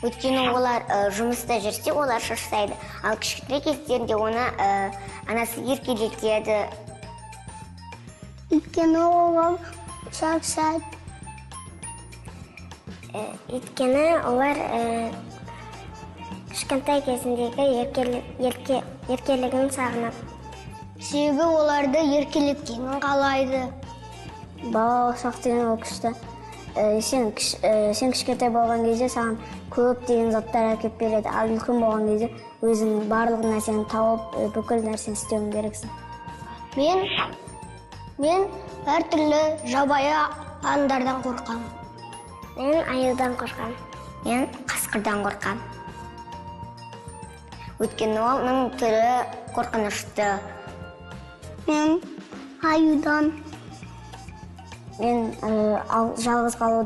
Өйткені олар жұмыста жүрсе, олар шаршайды. Ал кішкентай кездерінде оны анасы еркелетеді. Өйткені олар шаршайды. Өйткені олар кішкентай кезіндегі еркелігін сағынады. Себебі оларды еркелеткенін қалайды. Балалық шақ деген ол күшті. Сен кішкентай болған кезде саған көптеген заттар әкеліп береді, ал үлкен болған кезде өзің барлық нәрсені тауып, бүкіл нәрсені істеуің керексің. Мен әртүрлі жабайы аңдардан қорқамын. Мен аюдан қорқамын. Мен қасқырдан қорқамын. Өйткені оның түрі қорқынышты. Мен аюдан. Мен жалғыз қалудан.